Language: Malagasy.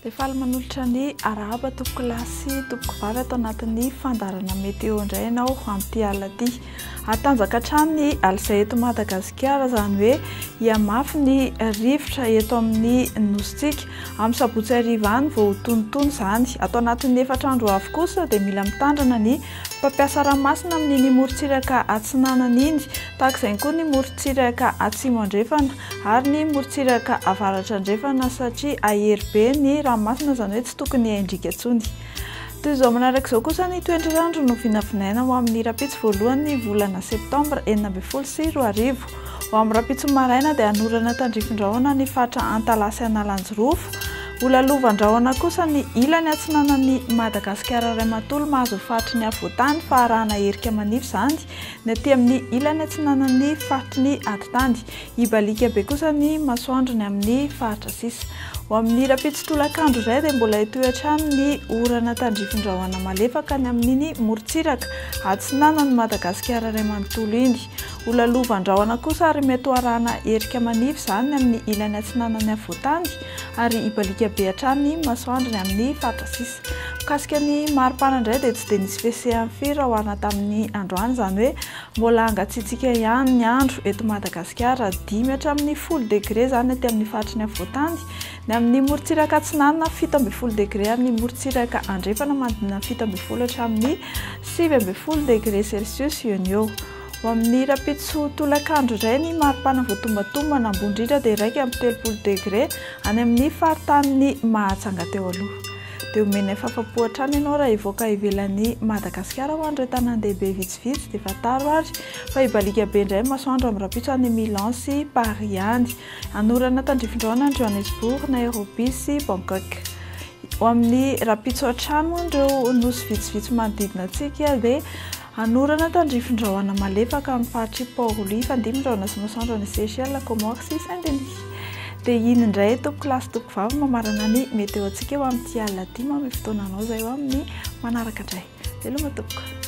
Dia faly manolotra ny arahaba tompoko lahy sy tompoko vavy ato anatin'ny fandaharana météo indray ianao amin'ity alina ity. Hatanjaka hatrany ny alizay eto Madagasikara, izany hoe hihamafy ny rivotra eto amin'ny nosintsika. Amin'ny sabotsy hariva any vao ho tonitony izany. Ato anatin'ny efatra andro ho avy kosa dia mila mitandrina ny mpampiasa ranomasina amin'iny morontsiraka atsinanana iny, tahaka izay koa ny morontsiraka atsimo andrefana ary ny morontsiraka avaratra andrefana satria hahery be ny ranomasina, izany hoe tsy tokony haindriaka intsony. Toy izao manaraka izao kosa ny toetr'andro no vinavinaina ho amin'ny rahampitso voalohan'ny volana septambra 2016. Ho amin'ny rahampitso maraina dia hanorana tandrifin-drahona ny faritra Antalaha sy Analanjirofo. Ho lalovan-drahona kosa ny ilany atsinanan'i Madagasikara iray manontolo mahazo faritry ny afovoantany fa arahana erika manify izany ny aty amin'ny ilany atsinanan'ny faritry ny atitany. Hibaliaka be kosa ny masoandro ny amin'ny faritra sisa. Ho amin'ny rahampitso tolakandro indray dia mbola hitohy hatrany ny orana tandrifin-drahona malefaka any amin'iny morontsiraka atsinanan'i Madagasikara iray manontolo iny. Ho lalovan-drahona kosa ary mety ho arahana erika manify izany ny amin'ny ilany atsinanan'ny afovoantany ary hibaliaka be hatrany ny masoandro ny amin'ny faritra sisa. Mikasika ny maripana indray dia tsy dia nisy fihetsehany firy raha oharina tamin'ny androany, izany hoe Mbola hangatsiatsiaka ihany ny andro eto Madagasikara, 5 hatramin'ny 10 degre izany aty amin'ny faritry ny afovoantany, ny amin'ny morontsiraka atsinanana 17 degre ary ny morontsiraka andrefana manodidina ny 17 hatramin'ny 19 degre celsius eo no eo. Ho amin'ny rahampitso tolakandro indray ny maripana voatombatombana ambony indrindra dia 31 degre any amin'ny faritanin'i Mahajanga teo aloha. Dia omenay fafapo hatrany ianao raha hivoaka ivelan'i Madagasikara ho an'ireo tanàn-dehibe vitsivitsy dia fantaro ary fa hibaliaka be indray ny masoandro amin'ny rahampitso any Milan sy Paris any. Hanorana tandrifin-drahona any Johannesburg, Nairobi sy Bangkok. Ho amin'ny rahampitso hatrany moa ireo nosy vitsivitsy manodidina antsika dia Hanorana tandrifin-drahona malefaka amin'ny faritr'i Port-Louis, fandimbi-drahona sy masoandro any Seychelles, Comores sy Saint-Denis. Dia iny indray tompoko lahy sy tompoko vavy mamarana ny météo antsika ho amin'ity alina ity. Manome fotoana anao izay ho amin'ny manaraka indray. Veloma tompoko.